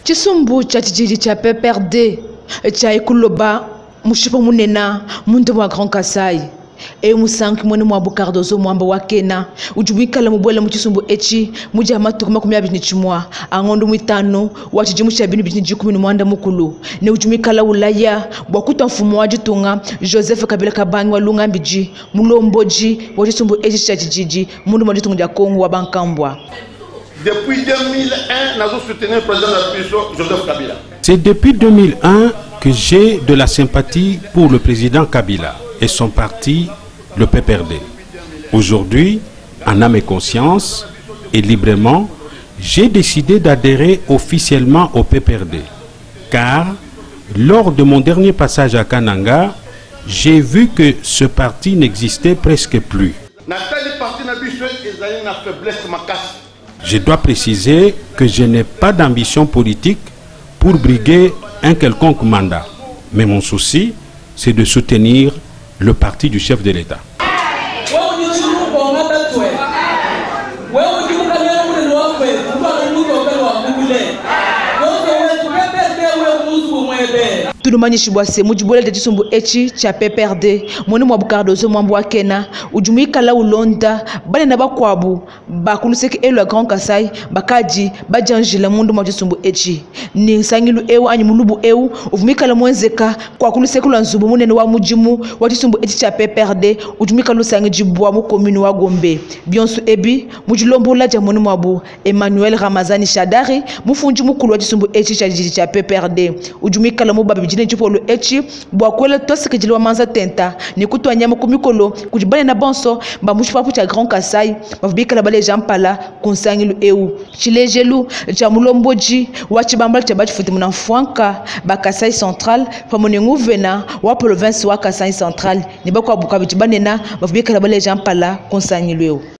Tshisumbu tshia tshididi tshia PPRD tshia ikuloba mushipa munena munda mua Grand Kasai. Eu musanki muena muabu Cardozo Muamba wa Kena udi muikale mubuele mu tshisumbu etshi mu dia matuku 21 a ngondo muitanu wa tshidimu tshia 2013 ne udi muikale ulaya bua kutua mfumu wa ditunga Joseph Kabila Kabange wa Lungambidi mulombodi wa tshisumbu etshi tshia tshididi munda mua ditunga dia Kongo wa bankambua. Depuis 2001, nous avons soutenu le président de la République, Joseph Kabila. C'est depuis 2001 que j'ai de la sympathie pour le président Kabila et son parti, le PPRD. Aujourd'hui, en âme et conscience et librement, j'ai décidé d'adhérer officiellement au PPRD. Car, lors de mon dernier passage à Kananga, j'ai vu que ce parti n'existait presque plus. Natali parti na biso ezali na faiblesse makasi. Je dois préciser que je n'ai pas d'ambition politique pour briguer un quelconque mandat. Mais mon souci, c'est de soutenir le parti du chef de l'État. Tunumanyishibua se mu dibuela dia tshisumbu etshi tshia PPRD muena muabu Cardozo Mwambu wa Kena udi muikala ulonda banene bakuabu ba ku luseke elu lua Grand Kasai bakadi badianjila munda mua tshisumbu etshi. Ne nsangilu eu anyi mulubu eu uvua muikale muenzeka kua ku luseke lua nzubu munene wa mudimu wa tshisumbu etshi tshia PPRD udi muikale usangidibua mu commune wa Gombe. Bionso ebi mu dilombola dia muena muabu Emmanuel Ramazani Shadary, mufundi mukulu wa tshisumbu etshi tshia tshididi tshia PPRD, udi muikale mubabidile ne tshipolu etshi bua kuela tuasakidila wa manza tenta ne kutua nyama ku mikolo kudi banene bonso ba mu tshipapu tshia Grand Kasai bavua bikale baleja mpala ku nsangilu eu. Tshilejelu tshia mulombodi wa tshibambalu tshia batshifuti muna mfuanka ba Kasai Central pamue ne nguvena wa polovense wa Kasai Central ne bakuabu kabidi banene bavua bikale baleja mpala ku nsangilu eu.